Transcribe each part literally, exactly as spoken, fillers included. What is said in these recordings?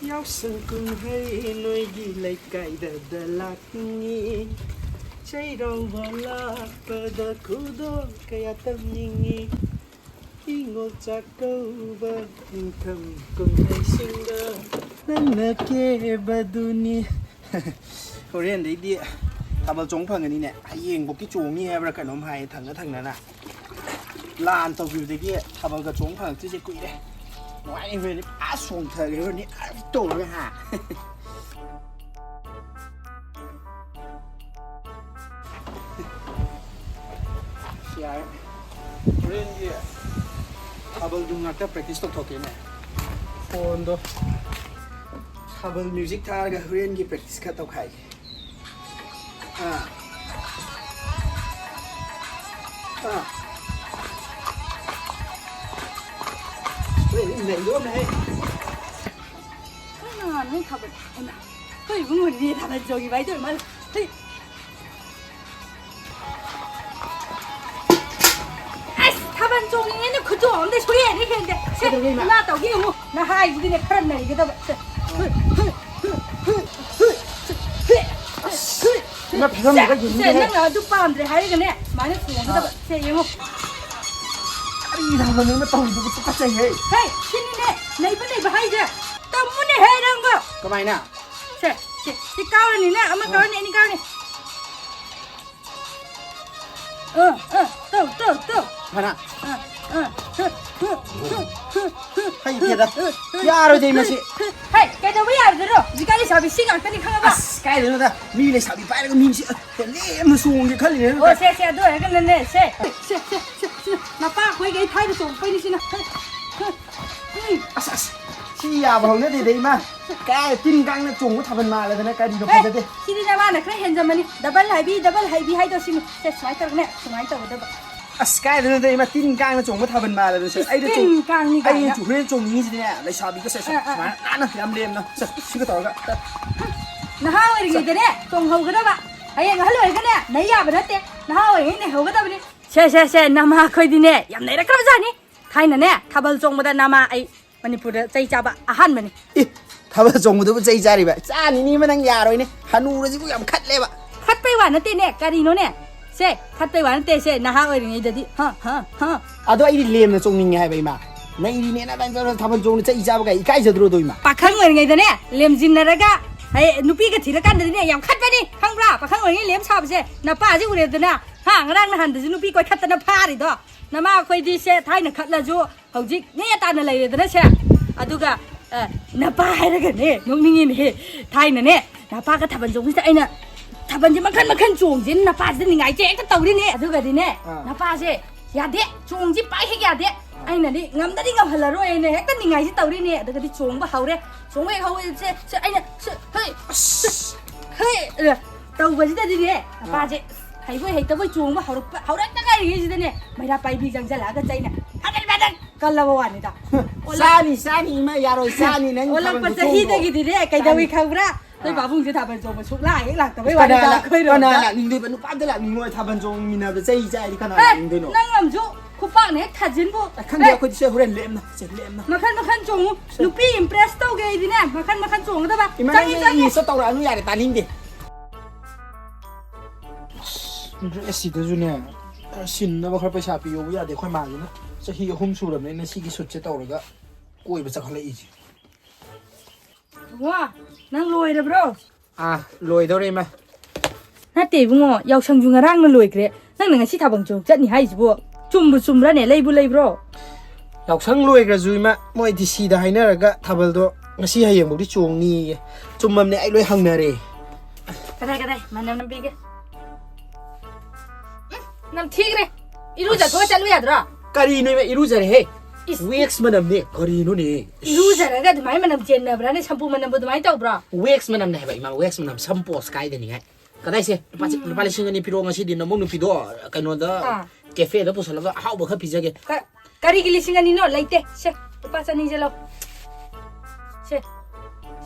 ꯌꯥꯎꯁꯪ ꯀꯨꯝꯍꯩ ꯅꯣꯏꯒꯤ ꯂꯩꯀꯥꯏꯗ ꯂꯥꯛꯅꯤꯡꯉꯤ꯫ ꯆꯩꯔꯥꯎꯕ ꯂꯥꯛꯄꯗ ꯈꯨꯗꯣꯜ ꯀꯌꯥ ꯇꯝꯅꯤꯡꯉꯤ꯫ ꯅꯤꯉꯣꯜ ꯆꯥꯛꯀꯧꯕ, ꯅꯤꯡꯊꯝ ꯀꯨꯝꯍꯩꯁꯤꯡꯗ ꯅꯪꯅ ꯀꯦꯕꯗꯨꯅꯤ꯫ ꯍꯣꯔꯦꯟꯗꯩꯗꯤ ꯊꯥꯕꯜ ꯆꯣꯡ ꯐꯪꯒꯅꯤꯅꯦ꯫ ꯍꯌꯦꯡꯕꯨꯛꯀꯤ ꯆꯣꯡꯅꯤ ꯍꯥꯏꯕ꯭ꯔꯥ ꯀꯩꯅꯣꯝ ꯍꯥꯏꯌꯦ, ꯊꯪꯅ ꯊꯪꯅꯅ꯫ ꯂꯥꯟ ꯇꯧꯈꯤꯕꯗꯒꯤ ꯊꯥꯕꯜꯒ ꯆꯣꯡ ꯐꯪꯉꯛꯇ꯭ꯔꯤꯁꯦ ꯀꯨꯏꯔꯦ꯫ ꯅꯨꯡꯉꯥꯏꯅꯤ ꯍꯣꯔꯦꯟꯗꯤ꯫ ꯑꯥ, ꯆꯣꯡꯊꯈ꯭ꯔꯦ ꯍꯣꯔꯦꯟꯗꯤ꯫ ꯑꯥ, ꯇꯧꯔꯒ ꯍꯥ꯫ ꯌꯥꯔꯦ꯫ ꯍꯣꯔꯦꯟꯒꯤ ꯊꯥꯕꯜꯗꯨ ꯉꯥꯛꯇ practice ꯇꯧꯊꯣꯛꯀꯦꯅꯦ꯫ ꯐꯣꯟꯗꯣ ꯊꯥꯕꯜ music ꯊꯥꯔꯒ ꯍꯣꯔꯦꯟꯒꯤ practice ꯈꯔ ꯇꯧꯈꯥꯏꯒꯦ꯫ ꯑꯥ꯫ ꯑꯥ꯫ ꯍꯣꯏ, ꯅꯩꯗꯣꯔꯝꯃꯦꯍꯦ꯫ ꯀꯅꯥꯅꯣ ꯊꯥꯕꯜ? ꯍꯩꯃꯥ, ꯑꯩꯈꯣꯏ ꯏꯕꯨꯡꯉꯣꯅꯤꯅꯦ ꯊꯥꯕꯜ ꯆꯣꯡꯉꯤꯕ ꯍꯥꯏꯗꯣ, ꯏꯃꯥ꯫ ꯍꯩ꯫ ꯑꯁ, ꯊꯥꯕꯜ ꯆꯣꯡꯉꯤꯉꯩꯗ ꯈꯨꯆꯣꯡ ꯑꯝꯗ ꯁꯣꯔꯤ ꯍꯦꯟꯅ ꯍꯦꯟꯗꯦ꯫ ꯁꯦ, ꯀꯩꯗꯧꯔꯒꯦ, ꯏꯃꯥ? ꯏꯃꯥ ꯇꯧꯒꯦ ꯌꯦꯡꯉꯨ꯫ ꯅꯍꯥ ꯍꯥꯏꯁꯤꯗꯤꯅꯦ ꯈꯔ ꯅꯩꯒꯗꯕ꯫ ꯁꯦ꯫ ꯑꯁ, ꯏꯃꯥ ꯐꯤꯂꯝꯗꯨꯒ ꯁꯦ, ꯌꯦꯡꯅꯤꯡꯗꯦꯍꯦ꯫ ꯅꯪꯅ ꯑꯗꯨ ꯄꯥꯝꯗ꯭ꯔꯦ ꯍꯥꯏꯔꯒꯅꯦ, ꯁꯨꯃꯥꯏꯅ ꯆꯣꯡꯒꯗꯕ꯫ ꯁꯦ, ꯌꯦꯡꯉꯨ꯫ ꯀꯔꯤ ꯊꯥꯕꯜꯅꯣ ꯅꯪꯅ ꯇꯧꯔꯤꯗꯨꯕꯨ? ꯇꯨꯀꯠꯆꯩꯍꯦ꯫ ꯍꯦ, ꯁꯤꯅꯤꯅꯦ ꯅꯩꯕ ꯅꯩꯕ ꯍꯥꯏꯁꯦ꯫ ꯇꯝꯃꯨꯅꯦꯍꯦ ꯅꯪꯕꯣ꯫ ꯀꯃꯥꯏꯅ? ꯁꯦ, ꯁꯦ, ꯁꯤ ꯀꯥꯎꯔꯅꯤꯅꯦ, ꯑꯃ ꯀꯥꯎꯔꯅꯤ, ꯑꯅꯤ ꯀꯥꯎꯔꯅꯤ꯫ ꯑ, ꯑ, ꯇꯧ, ꯇꯧ, ꯇꯧ꯫ ꯐꯅ꯫ ꯑ, ꯑ, ꯍꯨ, ꯍꯨ, ꯍꯨ, ꯍꯨ, ꯍꯨ, ꯍꯩꯇꯦꯗ꯫ ꯍꯨ, ꯍꯨ, ꯌꯥꯔꯣꯏꯗ, ꯍꯨ, ꯃꯁꯤ꯫ ꯍꯨ, ꯍꯨ꯫ ꯍꯩ, ꯀꯩꯗꯧꯕ ꯌꯥꯔꯣꯏꯗꯣꯏꯅꯣ? ꯍꯧꯖꯤꯛꯀꯥꯟ ꯂꯩꯁꯥꯕꯤ ꯁꯤ ꯉꯥꯛꯇꯅꯤ ꯈꯪꯉꯕ? ꯑꯁ, ꯀꯥꯏꯗꯩꯅꯣꯗ? ꯃꯤ ꯂꯩꯁꯥꯕꯤ ꯄꯥꯏꯔꯒ ꯃꯤ ꯁꯤ, ꯑ, ꯂꯦꯝꯅ ꯆꯣꯡꯒꯦ ꯈꯜꯂꯤꯅꯦ꯫ ꯑꯣ, ꯁꯦ, ꯁꯦ, ꯑꯗꯨ ꯑꯣꯏꯔꯒꯅꯅꯦ, ꯁꯦ, ꯁꯦ, ꯁꯦ, ꯁꯦ, ꯁꯦ, ꯅꯄꯥ ꯑꯩꯈꯣꯏꯒꯩ ꯊꯥꯏꯅ ꯆꯣꯡꯉꯛꯄꯩꯅꯤ ꯁꯤꯅ꯫ ꯍꯨ, ꯍꯨ, ꯍꯨ꯫ ꯑꯁ, ꯑꯁ, ꯁꯤ ꯌꯥꯕ ꯍꯧꯅꯗꯦꯗ, ꯏꯃꯥ꯫ ꯀꯥꯏ ꯇꯤꯟ ꯀꯥꯡꯅ ꯆꯣꯡꯕ ꯊꯥꯕꯜ ꯃꯥꯜꯂꯗꯅ ꯀꯔꯤꯅꯣ ꯍꯦ, ꯐꯖꯗꯦ꯫ ꯁꯤꯗꯤ ꯅꯃꯥꯅ ꯈꯔ ꯍꯦꯟꯖꯟꯕꯅꯤ꯫ Double ꯍꯥꯏꯕꯤ, double ꯍꯥꯏꯕꯤ ꯍꯥꯏꯗꯣ ꯁꯤꯅꯤ꯫ ꯁꯦ, ꯁꯨꯃꯥꯏꯅ ꯇꯧꯔꯒꯅꯦ, ꯁꯨꯃꯥꯏꯅ ꯇꯧꯒꯗꯕ꯫ ꯑꯁ, ꯀꯥꯏꯗꯩꯅꯣꯗ, ꯏꯃꯥ, ꯇꯤꯟ ꯀꯥꯡꯅ ꯆꯣꯡꯕ ꯊꯥꯕꯜ ꯃꯥꯜꯂꯗꯅ ꯁꯦ꯫ ꯏꯁ, ꯑꯩꯅ ꯆꯣꯡ-, ꯇꯤꯟ ꯀꯥꯡꯅꯤ ꯑꯩꯅ ꯀꯥꯏꯅ꯫ ꯆꯣꯡ-, ꯍꯣꯔꯦꯟ ꯆꯣꯡꯅꯤꯡꯉꯤꯁꯤꯗꯤꯅꯦ, ꯂꯩꯁꯥꯕꯤꯒ ꯁꯦ, ꯁꯦ, ꯑꯥ, ꯑꯥ, ꯁꯨꯃꯥꯏꯅ ꯑꯥ꯫ ꯅꯥꯟꯅ ꯌꯥꯝ ꯂꯦꯝꯅ꯫ ꯁꯦ, ꯁꯤꯒ ꯇꯧꯔꯒ꯫ ꯅꯍꯥ ꯑꯣꯏꯔꯤꯉꯩꯗꯅꯦ ꯆꯣꯡꯍꯧꯒꯗꯕ꯫ ꯍꯌꯦꯡ ꯑꯍꯜ ꯑꯣꯏꯔꯒꯅꯦ ꯅꯩ ꯌꯥꯕ ꯅꯠꯇꯦ꯫ ꯅꯍꯥ ꯑꯣꯏꯔꯤꯉꯩ ꯅꯩꯍꯧꯒꯗꯕꯅꯤ꯫ ꯁꯦ, ꯁꯦ, ꯁꯦ, ꯅꯃꯥ ꯑꯩꯈꯣꯏꯗꯤꯅꯦ ꯌꯥꯝ ꯅꯩꯔꯛꯈ꯭ꯔꯕꯖꯥꯠꯅꯤ꯫ ꯊꯥꯏꯅꯅꯦ ꯊꯥꯕꯜ ꯆꯣꯡꯕꯗ ꯅꯃꯥ ꯑꯩ ꯃꯅꯤꯄꯨꯔꯗ ꯆꯩ ꯆꯥꯕ ꯑꯍꯥꯟꯕꯅꯤ꯫ ꯑꯦ, ꯊꯥꯕꯜ ꯆꯣꯡꯕꯗꯨꯕꯨ ꯆꯩ ꯆꯥꯔꯤꯕ? ꯆꯥꯅꯤꯅꯦ ꯏꯃꯥ, ꯅꯪ ꯌꯥꯔꯣꯏꯅꯦ, ꯍꯅꯨꯔꯁꯤꯕꯨ ꯌꯥꯝ ꯈꯠꯂꯦꯕ꯫ ꯈꯠꯄꯩ ꯋꯥ ꯅꯠꯇꯦꯅꯦ, ꯀꯔꯤꯅꯣꯅꯦ? ꯁꯦ, ꯈꯠꯄꯩ ꯋꯥ ꯅꯠꯇꯦ, ꯁꯦ, ꯅꯍꯥ ꯑꯣꯏꯔꯤꯉꯩꯗꯗꯤ, ꯍ, ꯍ, ꯍ꯫ ꯑꯗꯣ ꯑꯩꯗꯤ ꯂꯦꯝꯅ ꯆꯣꯡꯅꯤꯡꯉꯦ ꯍꯥꯏꯕ ꯏꯃꯥ꯫ ꯅꯩꯔꯤꯅꯦꯅ ꯑꯗꯨꯃꯥꯏꯅ ꯇꯧꯔꯒ ꯊꯥꯕꯜ ꯆꯣꯡꯅ ꯆꯩ ꯆꯥꯕ ꯀꯥꯏ ꯏꯀꯥꯏꯖꯗ꯭ꯔꯣ ꯑꯗꯣ ꯏꯃꯥ? ꯄꯥꯈꯪ ꯑꯣꯏꯔꯤꯉꯩꯗꯅꯦ, ꯂꯦꯝꯖꯤꯟꯅꯔꯒ, ꯍꯌꯦ, ꯅꯨꯄꯤꯒ ꯊꯤꯔꯀꯥꯟꯗꯗꯤꯅꯦ, ꯌꯥꯝ ꯈꯠꯄꯅꯤ, ꯈꯪꯕ꯭ꯔꯥ? ꯄꯥꯈꯪ ꯑꯣꯏꯔꯤꯉꯩ ꯂꯦꯝ ꯁꯥꯕꯁꯦ, ꯅꯄꯥꯁꯤ ꯎꯔꯦꯗꯅ, ꯍꯥ, ꯉꯔꯥꯡ ꯅꯍꯥꯟꯗꯁꯨ ꯅꯨꯄꯤ ꯀꯣꯏꯈꯠꯇꯅ ꯐꯥꯔꯤꯗꯣ꯫ ꯅꯃꯥ ꯑꯩꯈꯣꯏꯗꯤ ꯁꯦ, ꯊꯥꯏꯅ ꯈꯠꯂꯁꯨ ꯍꯧꯖꯤꯛ ꯅꯦ ꯇꯥꯅ ꯂꯩꯔꯦꯗꯅ ꯁꯦ꯫ ꯑꯗꯨꯒ, ꯑ, ꯅꯄꯥ ꯍꯥꯏꯔꯒꯅꯦ, ꯅꯣꯛꯅꯤꯡꯉꯤꯅꯦꯍꯦ꯫ ꯊꯥꯏꯅꯅꯦ, ꯅꯄꯥꯒ ꯊꯥꯕꯜ ꯆꯣꯡꯕꯁꯤꯗ ꯑꯩꯅ ꯊꯥꯕꯜꯁꯦ ꯃꯈꯟ ꯃꯈꯟ ꯆꯣꯡꯁꯦꯅ ꯅꯄꯥꯁꯤꯗ ꯅꯤꯡꯉꯥꯏꯁꯦ ꯍꯦꯛꯇ ꯇꯧꯔꯤꯅꯦ꯫ ꯑꯗꯨꯒꯗꯤꯅꯦ, ꯑꯥ꯫ ꯅꯄꯥꯁꯦ ꯌꯥꯗꯦ, ꯆꯣꯡꯁꯤ ꯄꯥꯏ ꯍꯦꯛ ꯌꯥꯗꯦ꯫ ꯑꯩꯅꯗꯤ ꯉꯝꯗꯗꯤ ꯉꯝꯍꯜꯂꯔꯣꯏꯅ ꯍꯦꯛꯇ ꯅꯤꯡꯉꯥꯏꯁꯦ ꯇꯧꯔꯤꯅꯦ꯫ ꯑꯗꯨꯒꯗꯤ ꯆꯣꯡꯕ ꯍꯧꯔꯦ꯫ ꯆꯣꯡꯕ ꯍꯦꯛ ꯍꯧꯔꯦ, ꯁꯦ, ꯁꯦ, ꯑꯩꯅ, ꯁꯦ, ꯍꯩ, ꯑꯁ, ꯍꯩ, ꯑ, ꯇꯧꯕꯁꯤꯗꯗꯤꯅꯦ, ꯅꯄꯥꯁꯦ ꯍꯩꯕꯣꯏ ꯍꯩꯇꯕꯣꯏ ꯆꯣꯡꯕ ꯍꯧꯔꯛꯄ, ꯍꯧꯔꯛꯇ ꯉꯥꯏꯔꯤꯉꯩꯁꯤꯗꯅꯦ, ꯃꯩꯔꯥ ꯄꯥꯏꯕꯤ ꯆꯪꯁꯤꯜꯂꯛꯑꯒ ꯆꯩꯅ ꯐꯗꯠ ꯐꯗꯠ ꯀꯜꯂꯕ ꯋꯥꯅꯤꯗ꯫ ꯑꯣꯜꯂꯛ- ꯆꯥꯅꯤ, ꯆꯥꯅꯤ, ꯏꯃꯥ, ꯌꯥꯔꯣꯏ, ꯆꯥꯅꯤ, ꯅꯪ ꯑꯣꯜꯂꯛꯄ ꯊꯥꯕꯜꯗꯣ ꯇꯣꯛꯑꯣ꯫ ꯆꯍꯤꯗꯒꯤꯗꯤꯅꯦ, ꯀꯩꯗꯧꯏ ꯆꯥꯅꯤ꯫ ꯈꯪꯕ꯭ꯔꯥ? ꯅꯣꯏ ꯑꯥ꯫ ꯄꯥꯕꯨꯡꯁꯦ ꯊꯥꯕꯜ ꯆꯣꯡꯕ ꯁꯨꯛꯂꯥꯛ ꯍꯦꯛ ꯂꯥꯛꯇꯕꯩ ꯀꯅꯥ ꯋꯥꯅꯤꯗ, ꯂꯥꯛ-, ꯑꯩꯈꯣꯏꯔꯣꯝꯗ꯫ ꯀꯅꯥ ꯂꯥꯛꯅꯤꯡꯗꯣꯏꯕ? ꯅꯨꯄꯥ ꯑꯝꯇ ꯂꯥꯛꯅꯤꯡꯉꯣꯏ, ꯊꯥꯕꯜ ꯆꯣꯡꯃꯤꯟꯅꯕ ꯆꯩ ꯆꯥꯏꯗꯤ ꯀꯅꯥ ꯍꯦ, ꯂꯥꯛꯅꯤꯡꯗꯣꯏꯅꯣ? ꯅꯪ ꯑꯃꯁꯨ ꯈꯨꯄꯥꯛꯅ ꯍꯦꯛ ꯊꯥꯖꯤꯟꯕꯨ꯫ ꯑ, ꯈꯪꯗꯦ, ꯍꯦ꯫ ꯑꯩꯈꯣꯏꯗꯤ ꯁꯦ ꯍꯣꯔꯦꯟ ꯂꯦꯝꯅ, ꯁꯦ ꯂꯦꯝꯅ꯫ ꯃꯈꯟ ꯃꯈꯟ ꯆꯣꯡꯉꯨ꯫ ꯁꯦ꯫ ꯅꯨꯄꯤ impress ꯇꯧꯒꯦ ꯑꯩꯗꯤꯅꯦ, ꯃꯈꯟ ꯃꯈꯟ ꯆꯣꯡꯒꯗꯕ꯫ ꯏꯃꯥ, ꯆꯪꯉꯤ, ꯅꯪ ꯆꯪꯉꯤ꯫ English ꯇꯧꯔꯛꯑꯅꯨ, ꯌꯥꯔꯦ, ꯇꯥꯅꯤꯡꯗꯦ꯫ ꯑꯁ, dress ꯁꯤꯗꯁꯨꯅꯦ, ꯁꯤꯟꯅꯕ ꯈꯔ ꯄꯩꯁꯥ ꯄꯤꯌꯣꯕ ꯌꯥꯗꯦ ꯑꯩꯈꯣꯏ ꯃꯥꯁꯤꯅ꯫ ꯆꯍꯤ ꯑꯍꯨꯝ ꯁꯨꯔꯕꯅꯦ ꯑꯩꯅ ꯁꯤꯒꯤ suit ꯁꯦ ꯇꯧꯔꯒ ꯀꯣꯏꯕ ꯆꯠꯈꯠꯂꯛꯏꯁꯦ꯫ ꯏꯕꯨꯡꯉꯣ, ꯅꯪ ꯂꯣꯏꯔꯕ꯭ꯔꯣ? ꯑꯥ, ꯂꯣꯏꯗꯧꯔꯦ, ꯏꯃꯥ꯫ ꯅꯠꯇꯦ, ꯏꯕꯨꯡꯉꯣ, ꯌꯥꯎꯁꯪꯁꯨ ꯉꯔꯥꯡꯅ ꯂꯣꯏꯈ꯭ꯔꯦ꯫ ꯅꯪꯅ ꯉꯁꯤ ꯊꯥꯕꯜ ꯆꯣꯡ ꯆꯠꯅꯤ ꯍꯥꯏꯁꯤꯕꯨ ꯆꯨꯝꯕꯨ ꯆꯨꯝꯕ꯭ꯔꯅꯦ? ꯂꯩꯕꯨ ꯂꯩꯕ꯭ꯔꯣ? ꯌꯥꯎꯁꯪ ꯂꯣꯏꯈ꯭ꯔꯁꯨ, ꯏꯃꯥ, ꯃꯣꯏ D C ꯗ ꯍꯥꯏꯅꯔꯒ ꯊꯥꯕꯜꯗꯣ ꯉꯁꯤ ꯍꯌꯦꯡꯐꯥꯎꯗꯤ ꯆꯣꯡꯅꯤꯌꯦ꯫ ꯆꯨꯝꯃꯝꯅꯦ, ꯑꯩ ꯂꯣꯏ ꯍꯪꯅꯔꯦ꯫ ꯀꯗꯥꯏ, ꯀꯗꯥꯏ? ꯃꯅꯝ ꯅꯝꯕꯤꯒꯦ꯫ ꯎꯝ, ꯅꯝꯊꯤꯈ꯭ꯔꯦ꯫ ꯏꯔꯨꯖꯊꯣꯛꯑ ꯑꯁ꯫ ꯆꯠꯂꯨ ꯌꯥꯗ꯭ꯔꯣ? ꯀꯔꯤꯅꯣ, ꯏꯃꯥ, ꯏꯔꯨꯖꯔꯦꯍꯦ꯫ ꯏꯁ꯫ Wax ꯃꯅꯝꯅꯦ, ꯀꯔꯤꯅꯣꯅꯦ? ꯏꯁ꯫ ꯏꯔꯨꯖꯔꯒ ꯑꯗꯨꯃꯥꯏꯅ ꯃꯅꯝ ꯆꯦꯟꯅꯕ꯭ꯔꯥꯅꯦ? ꯁꯝꯄꯨ ꯃꯅꯝꯕꯨ ꯑꯗꯨꯃꯥꯏꯅ ꯇꯧꯕ꯭ꯔꯣ? Wax ꯃꯅꯝꯅꯦ ꯍꯥꯏꯕ, ꯏꯃꯥ, wax ꯃꯅꯝ, ꯁꯝ ꯄꯣꯁ ꯀꯥꯏꯗꯅꯤꯉꯥꯏ꯫ ꯀꯗꯥꯏꯁꯦ? ꯂꯨꯄꯥ ꯆ-, ꯎꯝ꯫ ꯂꯨꯄꯥ ꯂꯤꯁꯤꯡ ꯑꯅꯤ ꯄꯤꯔꯛꯑꯣ ꯉꯁꯤꯗꯤ, ꯅꯃꯧ ꯅꯨꯄꯤꯗꯣ ꯀꯩꯅꯣꯗ, ꯑꯥ꯫ Cafe ꯗ ꯄꯨꯁꯜꯂꯒ ꯑꯍꯥꯎꯕ ꯈꯔ ꯄꯤꯖꯒꯦ꯫ ꯀ-, ꯀꯔꯤꯒꯤ ꯂꯤꯁꯤꯡ ꯑꯅꯤꯅꯣ? ꯂꯩꯇꯦ꯫ ꯁꯦ, ꯂꯨꯄꯥ ꯆꯅꯤꯁꯦ ꯂꯧ꯫ ꯁꯦ꯫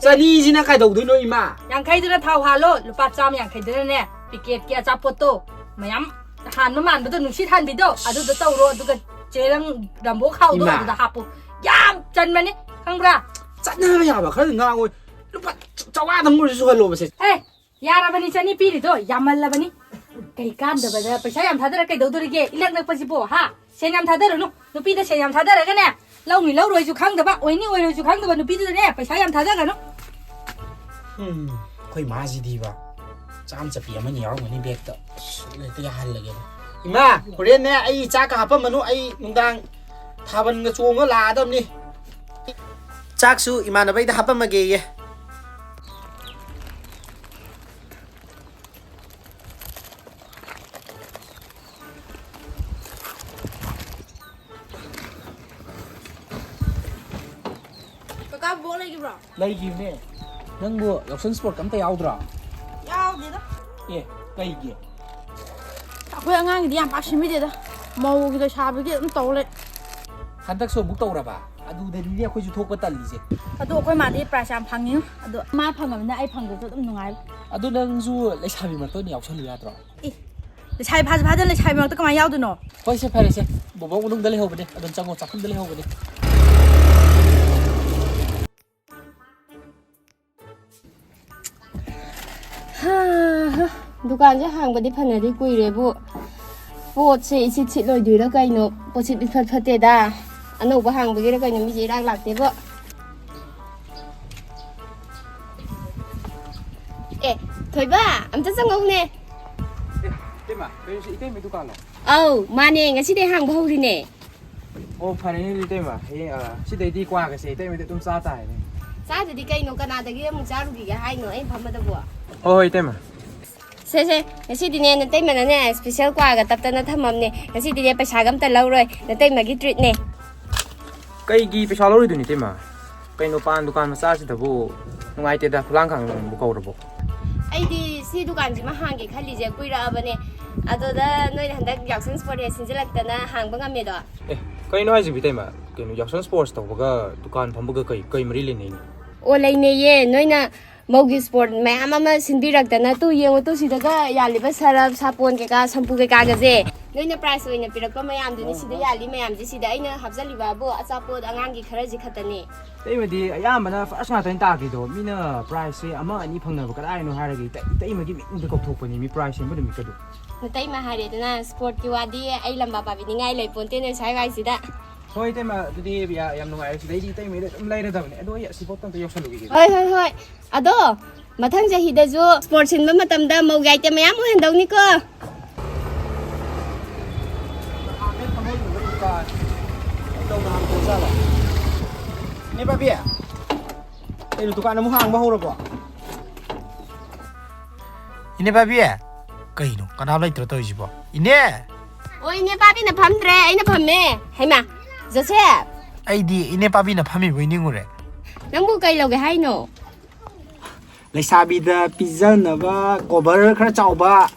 ꯆꯅꯤꯁꯤꯅ ꯀꯩꯗꯧꯗꯣꯏꯅꯣ, ꯏꯃꯥ? ꯌꯥꯡꯈꯩꯗꯨꯅ ꯊꯥꯎ ꯍꯥꯜꯂꯣ, ꯂꯨꯄꯥ ꯆꯥꯝꯃ ꯌꯥꯡꯈꯩꯗꯨꯅꯅꯦ, packet ꯀꯤ ꯑꯆꯥꯄꯣꯠꯇꯣ ꯃꯌꯥꯝ ꯍꯥꯟꯕ ꯃꯥꯟꯕꯗꯣ, ꯅꯨꯡꯁꯤꯠ ꯍꯥꯟꯕꯤꯗꯣ, ꯑꯗꯨꯗꯣ ꯇꯧꯔꯣ, ꯑꯗꯨꯒ ꯆꯦꯔꯪ ꯔꯝꯕꯣ ꯈꯥꯎꯗꯣ ꯏꯃꯥ꯫ ꯑꯗꯨꯗ ꯍꯥꯞꯄꯨ꯫ ꯌꯥꯝ ꯆꯟꯕꯅꯤ, ꯈꯪꯕ꯭ꯔꯥ? ꯆꯠꯅꯕ ꯌꯥꯕ ꯈꯔ ꯉꯥꯡꯉꯣ꯫ ꯂꯨꯄꯥ ꯆꯥꯝꯃꯉꯥꯗꯪ ꯑꯣꯏꯔꯁꯨ ꯁꯨꯍꯜꯂꯣꯕꯁꯦ꯫ ꯑꯦ, ꯌꯥꯔꯕꯅꯤ, ꯆꯅꯤ ꯄꯤꯔꯤꯗꯣ ꯌꯥꯝꯃꯜꯂꯕꯅꯤ꯫ ꯀꯩ ꯀꯥꯟꯗꯕꯗ ꯄꯩꯁꯥ ꯌꯥꯝ ꯊꯥꯗꯔ ꯀꯩꯗꯧꯗꯣꯔꯤꯒꯦ? ꯏꯅꯛ ꯅꯛꯄꯁꯤꯕꯣ, ꯍꯥ? ꯁꯦꯟ ꯌꯥꯝ ꯊꯥꯗꯔꯨꯅꯨ꯫ ꯅꯨꯄꯤꯗ ꯁꯦꯟ ꯌꯥꯝ ꯊꯥꯗꯔꯒꯅꯦ, ꯂꯧꯅꯤ ꯂꯧꯔꯣꯏꯁꯨ ꯈꯪꯗꯕ, ꯑꯣꯏꯅꯤ ꯑꯣꯏꯔꯣꯏꯁꯨ ꯈꯪꯗꯕ ꯅꯨꯄꯤꯗꯨꯗꯅꯦ ꯄꯩꯁꯥ ꯌꯥꯝ ꯊꯥꯗꯒꯅꯨ꯫ ꯎꯝ, ꯑꯩꯈꯣꯏ ꯃꯥꯁꯤꯗꯤꯕ, ꯆꯥꯝ ꯆꯠꯄꯤ ꯑꯃꯅꯤ ꯌꯥꯎꯔꯝꯒꯅꯤ ꯕꯦꯛꯇ꯫ ꯑꯁ, ꯍꯦꯛꯇ ꯌꯥꯍꯜꯂꯒꯦꯗ꯫ ꯏꯃꯥ, ꯍꯣꯔꯦꯟꯅꯦ ꯑꯩ ꯆꯥꯛꯀ ꯍꯥꯞꯄꯝꯃꯅꯨ, ꯑꯩ ꯅꯨꯡꯗꯥꯡ ꯊꯥꯕꯜꯒ ꯆꯣꯡꯉ ꯂꯥꯛꯑꯗꯕꯅꯤ꯫ ꯆꯥꯛꯁꯨ ꯏꯃꯥꯟꯅꯕꯩꯗ ꯍꯥꯞꯄꯝꯃꯒꯦꯌꯦ꯫ ꯀꯀꯥ, ꯕꯣꯜ ꯂꯩꯈꯤꯕ꯭ꯔꯣ? ꯂꯩꯈꯤꯕꯅꯦ꯫ ꯅꯪꯕꯨ ꯌꯥꯎꯁꯪ ꯁ꯭ꯄꯣꯔꯠ ꯑꯝꯇ ꯌꯥꯎꯗ꯭ꯔꯣ? ꯌꯥꯎꯗꯦꯗ꯫ ꯑꯦ, ꯀꯩꯒꯤ? ꯑꯩꯈꯣꯏ ꯑꯉꯥꯡꯒꯤꯗꯤ ꯌꯥꯝ ꯄꯥꯛ ꯁꯤꯟꯕꯤꯗꯦꯗ꯫ ꯃꯧꯒꯤ ꯂꯩꯁꯥꯕꯤꯒꯤ ꯑꯗꯨꯝ ꯇꯧ ꯂꯩ꯫ ꯍꯟꯗꯛꯁꯨ ꯑꯃꯨꯛ ꯇꯧꯔꯕ? ꯑꯗꯨꯗꯅꯤꯅꯦ ꯑꯩꯈꯣꯏꯁꯨ ꯊꯣꯛꯄ ꯇꯜꯂꯤꯁꯦ꯫ ꯑꯗꯣ ꯑꯩꯈꯣꯏ ꯃꯥꯗꯤ ꯄ꯭ꯔꯥꯏꯖ ꯌꯥꯝ ꯐꯪꯉꯤ꯫ ꯑꯗꯣ ꯃꯥ ꯐꯪꯉꯕꯅꯤꯅ ꯑꯩ ꯐꯪꯗ꯭ꯔꯁꯨ ꯑꯗꯨꯝ ꯅꯨꯡꯉꯥꯏ꯫ ꯑꯗꯣ ꯅꯪꯁꯨ ꯂꯩꯁꯥꯕꯤ ꯃꯔꯛꯇ ꯑꯣꯏꯅ ꯌꯥꯎꯁꯜꯂꯨ ꯌꯥꯗ꯭ꯔꯣ? ꯑꯦ, ꯂꯩꯁꯥꯕꯤ ꯐꯥꯁꯨ ꯐꯥꯗꯅ ꯂꯩꯁꯥꯕꯤ ꯃꯔꯛꯇ ꯀꯃꯥꯏꯅ ꯌꯥꯎꯗꯣꯏꯅꯣ? ꯍꯣꯏꯁꯦ, ꯐꯔꯦꯁꯦ꯫ ꯕꯣꯕꯣꯛ ꯃꯅꯨꯡꯗ ꯂꯩꯍꯧꯕꯅꯦ, ꯑꯗꯨꯝ ꯆꯪꯉꯣ, ꯆꯥꯛꯈꯨꯝꯗ ꯂꯩꯍꯧꯕꯅꯦ꯫ ꯍꯥ, ꯍꯥ, ꯗꯨꯀꯥꯟꯁꯦ ꯍꯥꯡꯕꯗꯤ ꯐꯅꯗꯤ ꯀꯨꯏꯔꯦꯕꯨ, ꯄꯣꯠꯁꯦ ꯏꯁꯤꯠ ꯁꯤꯠꯂꯣꯏꯗꯣꯏꯔꯥ ꯀꯩꯅꯣ? ꯄꯣꯠꯁꯤꯠ ꯏꯐꯠ ꯐꯠꯇꯦꯗ꯫ ꯑꯅꯧꯕ ꯍꯥꯡꯕꯒꯤꯔ ꯀꯩꯅꯣ, ꯃꯤꯁꯦ ꯏꯔꯥꯛ ꯂꯥꯛꯇꯦꯕꯣ꯫ ꯑꯦ, ꯊꯣꯏꯕ, ꯑꯝꯇ ꯆꯪꯉꯧꯅꯦ꯫ ꯑꯦ, ꯏꯇꯩꯃ, ꯀꯩꯅꯣ ꯁꯤ ꯏꯇꯩꯃ ꯗꯨꯀꯥꯟꯂꯣ? ꯑꯧ, ꯃꯥꯅꯦ, ꯉꯁꯤꯗꯩ ꯍꯥꯡꯕ ꯍꯧꯔꯤꯅꯦ꯫ ꯑꯣ, ꯐꯔꯦꯅꯦ ꯑꯗꯨꯗꯤ ꯏꯇꯩꯃ, ꯍꯌꯦꯡ, ꯑ, ꯁꯤꯗꯩꯗꯤ ꯀ꯭ꯋꯥꯒꯁꯦ ꯏꯇꯩꯃꯗꯤ ꯑꯗꯨꯝ ꯆꯥ ꯇꯥꯔꯦꯅꯦ꯫ ꯆꯥꯗꯗꯤ ꯀꯩꯅꯣ, ꯀꯅꯥꯗꯒꯤ ꯑꯃꯨꯛ ꯆꯥꯔꯨꯈꯤꯒꯦ ꯍꯥꯏꯅꯣ ꯑꯩ ꯐꯝꯕꯗꯕꯨ? ꯍꯣꯏ, ꯍꯣꯏ, ꯏꯇꯩꯃ꯫ ꯁꯦ, ꯁꯦ, ꯉꯁꯤꯗꯤꯅꯦ ꯅꯇꯩꯃꯅꯅꯦ special ꯀ꯭ꯋꯥꯒ ꯇꯞꯇꯅ ꯊꯝꯃꯝꯅꯦ꯫ ꯉꯁꯤꯗꯤꯅꯦ ꯄꯩꯁꯥꯒ ꯑꯝꯇ ꯂꯧꯔꯣꯏ, ꯅꯇꯩꯃꯒꯤ treatꯅꯦ꯫ ꯀꯩꯒꯤ ꯄꯩꯁꯥ ꯂꯧꯔꯣꯏꯗꯣꯏꯅꯣ ꯏꯇꯩꯃ? ꯀꯩꯅꯣ ꯄꯥꯟ ꯗꯨꯀꯥꯟ ꯃꯆꯥꯁꯤꯗꯕꯨ? ꯅꯨꯡꯉꯥꯏꯇꯦꯗ, ꯈꯨꯂꯥꯡ ꯈꯥꯡꯕꯕꯨ ꯀꯧꯔꯕꯣ? ꯑꯩꯗꯤ ꯁꯤ ꯗꯨꯀꯥꯟꯁꯤꯃ ꯍꯥꯡꯒꯦ ꯈꯜꯂꯤꯁꯦ ꯀꯨꯏꯔꯛꯑꯕꯅꯦ꯫ ꯑꯗꯨꯗ ꯅꯣꯏꯅ ꯍꯟꯗꯛ ꯌꯥꯎꯁꯪ ꯁ꯭ꯄꯣꯔꯠ ꯍꯦꯛ ꯁꯤꯟꯖꯜꯂꯛꯇꯅ ꯍꯥꯡꯕ ꯉꯝꯃꯦꯗꯣ꯫ ꯑꯦ, ꯀꯩꯅꯣ ꯍꯥꯏꯁꯤꯕꯨ ꯏꯇꯩꯃ? ꯀꯩꯅꯣ ꯌꯥꯎꯁꯪ ꯁ꯭ꯄꯣꯔꯠꯁ ꯇꯧꯕꯒ ꯗꯨꯀꯥꯟ ꯐꯝꯕꯒ ꯀꯩ, ꯀꯩ ꯃꯔꯤ ꯂꯩꯅꯩꯅꯣ? ꯑꯣ, ꯂꯩꯅꯩꯌꯦ꯫ ꯅꯣꯏꯅ ꯃꯧꯒꯤ ꯁ꯭ꯄꯣꯔꯠ ꯃꯌꯥꯝ ꯑꯃ ꯁꯤꯟꯕꯤꯔꯛꯇꯅ, ꯇꯨ ꯌꯦꯡꯉꯨ ꯇꯨ, ꯁꯤꯗꯒ ꯌꯥꯜꯂꯤꯕ ꯁꯔꯞ, ꯁꯥꯄꯣꯟ ꯀꯩꯀꯥ, ꯁꯝꯄꯨ ꯀꯩꯀꯥꯒꯁꯦ꯫ ꯅꯣꯏꯅ prize ꯑꯣꯏꯅ ꯄꯤꯔꯛꯄ ꯃꯌꯥꯝꯗꯨꯅꯤ꯫ ꯑꯣ, ꯁꯤꯗ ꯑꯣ꯫ ꯌꯥꯜꯂꯤ ꯃꯌꯥꯝꯁꯤ, ꯁꯤꯗ ꯑꯩꯅ ꯍꯥꯞꯆꯜꯂꯤꯕꯕꯨ ꯑꯆꯥꯄꯣꯠ ꯑꯉꯥꯡꯒꯤ ꯈꯔꯁꯤ ꯈꯛꯇꯅꯤ꯫ ꯑꯇꯩꯃꯗꯤ ꯑꯌꯥꯝꯕꯅ first ꯉꯥꯛꯇꯅꯤ ꯇꯥꯈꯤꯗꯣ꯫ ꯃꯤꯅ prizeꯁꯦ ꯑꯃ ꯑꯅꯤ ꯐꯪꯅꯕ ꯀꯗꯥꯏꯅꯣ ꯍꯥꯏꯔꯒ ꯏꯇꯩ-, ꯏꯇꯩꯃꯒꯤ ꯃꯤꯡꯗ ꯀꯧꯊꯣꯛꯄꯅꯤ ꯃꯤ prize ꯁꯦꯝꯕ ꯅꯨꯃꯤꯠꯀꯗꯣ꯫ ꯅꯇꯩꯃ ꯍꯥꯏꯔꯦꯗꯅ, sportꯀꯤ ꯋꯥꯗꯤ ꯑꯩ ꯂꯝꯕꯥ ꯄꯥꯕꯤꯅꯤꯡꯉꯥꯏ ꯂꯩ ꯄꯣꯟꯇꯦ ꯅꯣꯏ ꯁ꯭ꯋꯥꯏ ꯋꯥꯏꯁꯤꯗ꯫ ꯍꯣꯏ ꯏꯇꯩꯃ, ꯑꯗꯨꯗꯤ ꯌꯥ-, ꯌꯥꯝ ꯅꯨꯡꯉꯥꯏꯔꯦ꯫ ꯁꯤꯗꯩꯗꯤ ꯏꯇꯩꯃꯩꯗ ꯑꯗꯨꯝ ꯂꯩꯔꯗꯕꯅꯦ꯫ ꯑꯗꯣ ꯑꯩ ꯑꯁꯤ ꯄꯣꯠꯇꯣ ꯑꯝꯇ ꯌꯧꯁꯜꯂꯨꯈꯤꯒꯦ꯫ ꯍꯣꯏ, ꯍꯣꯏ, ꯍꯣꯏ꯫ ꯑꯗꯣ ꯃꯊꯪ ꯆꯍꯤꯗꯁꯨ sports ꯁꯤꯟꯕ ꯃꯇꯝꯗ ꯃꯧꯒꯤ item ꯃꯌꯥꯝ ꯑꯣꯏꯍꯟꯗꯧꯅꯤꯀꯣ꯫ ꯏꯅꯦ ꯄꯥꯕꯤ, ꯀꯩꯅꯣ ꯗꯨꯀꯥꯟ ꯑꯃꯨꯛ ꯍꯥꯡꯕ ꯍꯧꯔꯕꯣ? ꯏꯅꯦ ꯄꯥꯕꯤ, ꯀꯩꯅꯣ ꯀꯅꯥꯝ ꯂꯩꯇ꯭ꯔꯣ ꯇꯧꯔꯤꯁꯤꯕꯣ? ꯏꯅꯦ! ꯑꯣ, ꯏꯅꯦ ꯄꯥꯕꯤꯅ ꯐꯝꯗ꯭ꯔꯦ, ꯑꯩꯅ ꯐꯝꯃꯦ꯫ ꯍꯩꯃꯥ, ꯖꯣꯁꯦꯞ! ꯑꯩꯗꯤ ꯏꯅꯦ ꯄꯥꯕꯤꯅ ꯐꯝꯃꯤꯕꯣꯏ ꯅꯤꯡꯉꯨꯔꯦ꯫ ꯅꯪꯕꯨ ꯀꯩ ꯂꯧꯒꯦ ꯍꯥꯏꯅꯣ? ꯂꯩꯁꯥꯕꯤꯗ ꯄꯤꯖꯅꯕ cover ꯈꯔ ꯆꯥꯎꯕ,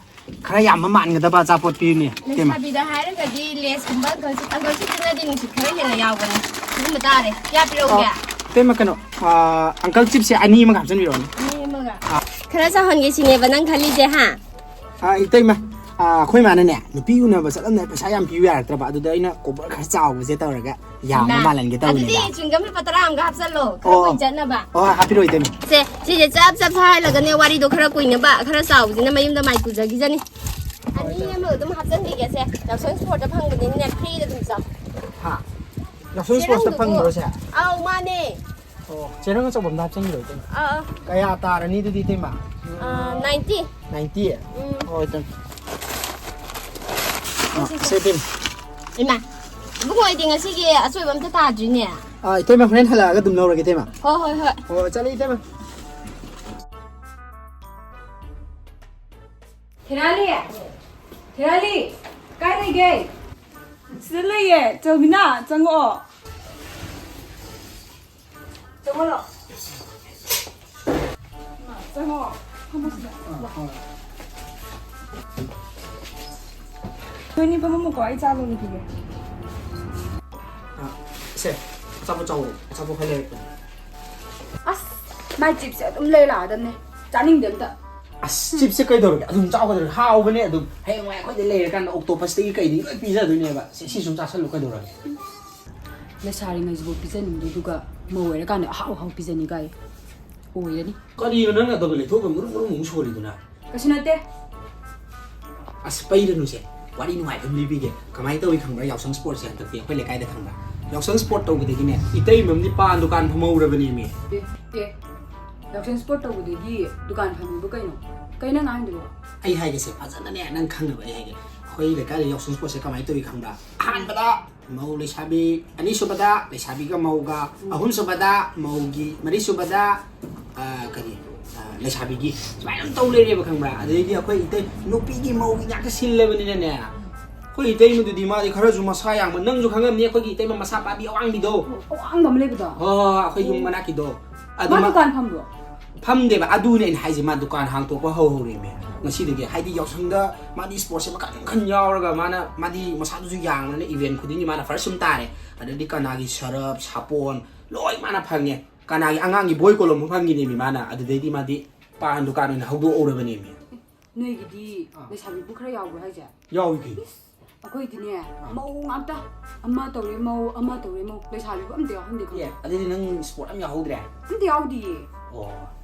ꯈꯔ ꯌꯥꯝꯕ ꯃꯥꯟꯒꯗꯕ ꯑꯆꯥꯄꯣꯠ ꯄꯤꯌꯨꯅꯦ, ꯏꯇꯩꯃ꯫ ꯂꯩꯁꯥꯕꯤꯗ ꯍꯥꯏꯔꯒꯗꯤ Laysꯀꯨꯝꯕ, Uncle Chip, Uncle Chipꯇꯨꯅꯗꯤ ꯅꯨꯡꯁꯤꯠ ꯈꯔ ꯍꯦꯟꯅ ꯌꯥꯎꯕꯅꯦ꯫ ꯑꯗꯨꯝꯕ ꯇꯥꯔꯦ꯫ ꯀꯌꯥ ꯄꯤꯔꯛꯎꯒꯦ? ꯑ, ꯏꯇꯩꯃ, ꯀꯩꯅꯣ, ꯑ, Uncle Chipꯁꯦ ꯑꯅꯤ ꯑꯃꯒ ꯍꯥꯞꯆꯤꯟꯕꯤꯔꯛꯑꯣꯅꯦ꯫ ꯑꯅꯤ ꯑꯃꯒ꯫ ꯑ꯫ ꯈꯔ ꯆꯥꯎꯍꯟꯒꯦ ꯁꯤꯅꯦꯕ ꯅꯪ ꯈꯜꯂꯤꯁꯦ, ꯍꯥ? ꯑ, ꯏꯇꯩꯃ, ꯑ, ꯑꯩꯈꯣꯏ ꯃꯥꯅꯅꯦ, ꯅꯨꯄꯤ ꯎꯅꯕ ꯆꯠꯂꯝꯗꯥꯏ ꯄꯩꯁꯥ ꯌꯥꯝ ꯄꯤꯌꯨ ꯌꯥꯔꯛꯇ꯭ꯔꯕ, ꯑꯗꯨꯗ ꯑꯩꯅ cover ꯈꯔ ꯆꯥꯎꯕꯁꯦ ꯇꯧꯔꯒ ꯌꯥꯝꯕ ꯏꯃꯥ, ꯃꯥꯜꯍꯟꯒꯦ ꯇꯧꯕꯅꯤꯗ꯫ ꯑꯗꯨꯗꯤ chewing gum ꯂꯨꯄꯥ ꯇꯔꯥ ꯑꯃꯒ ꯍꯥꯞꯆꯜꯂꯣ, ꯈꯔ ꯑꯣ꯫ ꯀꯨꯏꯅ ꯆꯠꯅꯕ꯫ ꯑꯣ, ꯍꯥꯞꯄꯤꯔꯛꯑꯣ, ꯏꯇꯩꯃ꯫ ꯁꯦ, ꯁꯤꯁꯦ ꯆꯞ ꯆꯞ ꯁꯥꯍꯜꯂꯒꯅꯦ, ꯋꯥꯔꯤꯗꯣ ꯈꯔ ꯀꯨꯏꯅꯕ, ꯈꯔ ꯆꯥꯎꯕꯁꯤꯅ ꯃꯌꯨꯝꯗ ꯃꯥꯏ ꯄꯨꯖꯈꯤꯖꯅꯤ꯫ ꯑꯅꯤ ꯑꯃ ꯑꯗꯨꯝ ꯍꯥꯞꯆꯟꯕꯤꯒꯦꯁꯦ꯫ ꯌꯥꯎꯁꯪ sportsꯇ ꯐꯪꯕꯅꯤꯅꯅꯦ, freeꯗ ꯑꯗꯨꯝ ꯆꯥꯎ꯫ ꯍꯥ? ꯌꯥꯎꯁꯪ sportsꯇ ꯆꯦꯔꯪꯗꯨꯕꯨ? ꯐꯪꯕ꯭ꯔꯣ ꯁꯦ? ꯑꯧ, ꯃꯥꯅꯦ꯫ ꯑꯣ, ꯆꯦꯔꯪ ꯑꯆꯧꯕ ꯑꯝꯗ ꯍꯥꯞꯆꯟꯕꯤꯔꯣ, ꯏꯇꯩꯃ꯫ ꯑꯥ, ꯑꯥ꯫ ꯀꯌꯥ ꯇꯥꯔꯅꯤ ꯑꯗꯨꯗꯤ, ꯏꯇꯩꯃ? ꯑꯥ, ninety꯫ Ninety? ꯎꯝ꯫ ꯍꯣꯏ, ꯏꯇꯩꯃ꯫ ꯑꯥ, ꯁꯦ, ꯁꯦ, ꯁꯦ꯫ ꯁꯦ, ꯏꯇꯩꯃ꯫ ꯏꯃꯥ, ꯏꯕꯨꯡꯉꯣ, ꯑꯩꯗꯤ ꯉꯁꯤꯒꯤ ꯑꯆꯣꯏꯕ ꯑꯝꯇ ꯇꯥꯗ꯭ꯔꯤꯅꯦ꯫ ꯑꯥ, ꯏꯇꯩꯃ, ꯍꯣꯔꯦꯟ ꯍꯜꯂꯛꯑꯒ ꯑꯗꯨꯝ ꯂꯧꯔꯒꯦ, ꯏꯇꯩꯃ꯫ ꯍꯣꯏ, ꯍꯣꯏ, ꯍꯣꯏ꯫ ꯍꯣꯏ, ꯆꯠꯂꯦ, ꯏꯇꯩꯃ꯫ ꯊꯦꯔꯥꯂꯤ! ꯊꯦꯔꯥꯂꯤ! ꯀꯥꯏ ꯂꯩꯒꯦ? ꯁꯤꯗ ꯂꯩꯌꯦ꯫ ꯆꯧꯕꯤꯅꯥ, ꯆꯪꯉꯛꯑꯣ꯫ ꯆꯪꯉꯛꯑꯣ꯫ ꯆꯪꯉꯛꯑꯣ꯫ ꯐꯝꯃꯣ ꯁꯤꯗ꯫ ꯅꯣꯏꯅꯤ ꯐꯝꯃꯝꯃꯨꯀꯣ, ꯑꯩ ꯆꯥ ꯂꯣꯜꯂꯨꯈꯤꯒꯦ꯫ ꯑ, ꯁꯦ, ꯑꯆꯥꯄꯣꯠ ꯆꯥꯎꯑꯣ꯫ ꯑꯆꯥꯄꯣꯠ ꯈꯔ ꯂꯩꯔꯛꯄꯅꯦ꯫ ꯑꯁ, ꯃꯥꯏ chipꯁꯦ ꯑꯗꯨꯝ ꯂꯩꯔꯛꯑꯗꯝꯅꯦ꯫ ꯆꯥꯅꯤꯡꯗꯦ ꯑꯝꯇ꯫ ꯑꯁ, ꯆꯤꯞꯁꯦ ꯀꯩꯗꯧꯔꯒꯦ? ꯑꯗꯨꯝ ꯆꯥꯎꯒꯗꯧꯔꯦ, ꯍꯥꯎꯕꯅꯦ꯫ ꯑꯗꯨꯝ ꯍꯌꯦꯡꯋꯥꯏ ꯑꯩꯈꯣꯏꯗ ꯂꯩꯔꯀꯥꯟꯗ ꯑꯣꯛꯇꯣꯄꯁꯇꯒꯤ ꯀꯩꯗꯒꯤ ꯂꯣꯏ ꯄꯤꯖꯗꯣꯏꯅꯦꯕ꯫ ꯁꯦ, ꯁꯤ ꯁꯨꯝ ꯆꯥꯁꯜꯂꯨ, ꯀꯩꯗꯧꯔꯒꯦ? ꯂꯩꯁꯥꯔꯤꯉꯩꯁꯤꯕꯨ ꯄꯤꯖꯅꯤꯡꯗꯣꯏꯗꯨꯒ ꯃꯧ ꯑꯣꯏꯔꯀꯥꯟꯗ ꯑꯍꯥꯎ ꯑꯍꯥꯎ ꯄꯤꯖꯅꯤ ꯀꯥꯏ ꯑꯣꯏꯔꯅꯤ꯫ ꯀꯔꯤꯅꯣ ꯅꯪꯅ ꯑꯗꯨꯒ ꯂꯩꯊꯣꯛꯑꯒ ꯃꯨꯔꯨꯝ ꯃꯨꯔꯨꯝ ꯑꯃꯨꯛ ꯁꯣꯜꯂꯤꯗꯨꯅ? ꯀꯩꯁꯨ ꯅꯠꯇꯦ꯫ ꯑꯁ, ꯄꯩꯔꯅꯨꯁꯦ, ꯋꯥꯔꯤ ꯅꯨꯡꯉꯥꯏꯕ ꯑꯃ ꯂꯤꯕꯤꯒꯦ꯫ ꯀꯃꯥꯏꯅ ꯇꯧꯏ ꯈꯪꯕ꯭ꯔꯥ? ꯌꯥꯎꯁꯪ ꯁ꯭ꯄꯣꯔꯠꯁꯦ ꯍꯟꯗꯛꯇꯤ ꯑꯩꯈꯣꯏ ꯂꯩꯀꯥꯏꯗ ꯈꯪꯕ꯭ꯔꯥ? ꯌꯥꯎꯁꯪ ꯁ꯭ꯄꯣꯔꯠ ꯇꯧꯕꯗꯒꯤꯅꯦ, ꯏꯇꯩꯃ ꯑꯃꯗꯤ ꯄꯥꯟ ꯗꯨꯀꯥꯟ ꯐꯝꯍꯧꯔꯕꯅꯦꯃꯤ꯫ ꯑꯦ, ꯑꯦ, ꯌꯥꯎꯁꯪ ꯁ꯭ꯄꯣꯔꯠ ꯇꯧꯕꯗꯒꯤ ꯗꯨꯀꯥꯟ ꯐꯝꯃꯤꯕꯨ ꯀꯩꯅꯣ? ꯀꯩꯅꯣ ꯅꯪ ꯉꯥꯡꯉꯤꯗꯨꯕꯣ? ꯑꯩ ꯍꯥꯏꯒꯦꯁꯦ, ꯐꯖꯅꯅꯦ, ꯅꯪ ꯈꯪꯅꯕ ꯑꯩ ꯍꯥꯏꯒꯦ꯫ ꯑꯩꯈꯣꯏ ꯂꯩꯀꯥꯏꯗ ꯌꯥꯎꯁꯪ ꯁ꯭ꯄꯣꯔꯠꯁꯦ ꯀꯃꯥꯏꯅ ꯇꯧꯏ ꯈꯪꯕ꯭ꯔꯥ? ꯑꯍꯥꯟꯕꯗ ꯃꯧ ꯂꯩꯁꯥꯕꯤ, ꯑꯅꯤꯁꯨꯕꯗ ꯂꯩꯁꯥꯕꯤꯒ ꯃꯧꯒ, ꯑꯍꯨꯝꯁꯨꯕꯗ ꯃꯧꯒꯤ, ꯃꯔꯤꯁꯨꯕꯗ, ꯑ, ꯀꯔꯤ, ꯑ, ꯂꯩꯁꯥꯕꯤꯒꯤ, ꯁꯨꯃꯥꯏꯅ ꯑꯗꯨꯝ ꯇꯧ ꯂꯩꯔꯦꯕ, ꯈꯪꯕ꯭ꯔꯥ? ꯑꯗꯩꯗꯤ ꯑꯩꯈꯣꯏ ꯏꯇꯩ ꯅꯨꯄꯤꯒꯤ ꯃꯧꯒꯤ ꯉꯥꯛꯇ ꯁꯤꯜꯂꯕꯅꯤꯅꯅꯦ, ꯑꯩꯈꯣꯏ ꯏꯇꯩꯃꯗꯨꯗꯤ ꯃꯥꯗꯤ ꯈꯔꯁꯨ ꯃꯁꯥ ꯌꯥꯡꯕ, ꯅꯪꯁꯨ ꯈꯪꯉꯝꯅꯤ, ꯑꯩꯈꯣꯏꯒꯤ ꯏꯇꯩꯃ ꯃꯁꯥ ꯄꯥꯕꯤ ꯑꯋꯥꯡꯕꯤꯗꯣ꯫ ꯑꯋꯥꯡꯕ ꯑꯃ ꯂꯩꯕꯗꯣ? ꯍꯣꯏ, ꯍꯣꯏ, ꯍꯣꯏ, ꯑꯩꯈꯣꯏ ꯌꯨꯝ ꯃꯅꯥꯛꯀꯤꯗꯣ꯫ ꯑꯗꯨ ꯃꯥ ꯃꯥ ꯗꯨꯀꯥꯟ ꯐꯝꯕ꯭ꯔꯣ? ꯐꯝꯗꯦꯕ, ꯑꯗꯨꯅꯦ ꯑꯩꯅ ꯍꯥꯏꯁꯦ, ꯃꯥ ꯗꯨꯀꯥꯟ ꯍꯥꯡꯇꯣꯛꯄ ꯍꯧꯍꯧꯔꯦꯃꯦ ꯉꯁꯤꯗꯒꯤ꯫ ꯍꯥꯏꯗꯤ ꯌꯥꯎꯁꯪꯗ ꯃꯥꯗꯤ ꯁ꯭ꯄꯣꯔꯠꯁꯦ ꯃꯈꯜ ꯃꯈꯜ ꯌꯥꯎꯔꯒ, ꯃꯥꯅ, ꯃꯥꯗꯤ ꯃꯁꯥꯗꯨꯁꯨ ꯌꯥꯡꯕꯅꯤꯅ ꯏꯚꯦꯟ ꯈꯨꯗꯤꯡꯒꯤ ꯃꯥꯅ ꯐꯥꯔꯁ ꯁꯨꯝ ꯇꯥꯔꯦ꯫ ꯑꯗꯩꯗꯤ ꯀꯅꯥꯒꯤ ꯁꯔꯞ, ꯁꯥꯄꯣꯟ, ꯂꯣꯏ ꯃꯥꯅ ꯐꯪꯉꯦ꯫ ꯀꯅꯥꯒꯤ ꯑꯉꯥꯡꯒꯤ ꯕꯣꯏ ꯀꯣꯂꯣꯝ ꯑꯃ ꯐꯪꯉꯤꯅꯦꯃꯤ ꯃꯥꯅ꯫ ꯑꯗꯨꯗꯩꯗꯤ ꯃꯥꯗꯤ ꯄꯥꯟ ꯗꯨꯀꯥꯟ ꯑꯣꯏꯅ ꯍꯧꯗꯣꯛꯍꯧꯔꯕꯅꯦꯃꯤ꯫ ꯅꯣꯏꯒꯤꯗꯤ ꯑꯥ꯫ ꯂꯩꯁꯥꯕꯤꯕꯨ ꯈꯔ ꯌꯥꯎꯕ꯭ꯔꯣ ꯍꯥꯏꯁꯦ? ꯌꯥꯎꯏ ꯀꯩꯅꯣ꯫ ꯏꯁ, ꯑꯩꯈꯣꯏꯗꯤꯅꯦ, ꯑꯥ꯫ ꯃꯧ ꯉꯥꯛꯇ꯫ ꯑꯃ ꯇꯧꯔꯦ ꯃꯧ, ꯑꯃ ꯇꯧꯔꯦ ꯃꯧ꯫ ꯂꯩꯁꯥꯕꯤꯕꯨ ꯑꯝꯇ ꯌꯥꯎꯍꯟꯗꯦ ꯈꯪꯕ꯭ꯔꯥ? ꯑꯦ, ꯑꯗꯨꯗꯤ ꯅꯪ ꯁ꯭ꯄꯣꯔꯠ ꯑꯝ ꯌꯥꯎꯍꯧꯗ꯭ꯔꯦ? ꯑꯝꯇ ꯌꯥꯎꯗꯤꯌꯦ꯫ ꯑꯣ꯫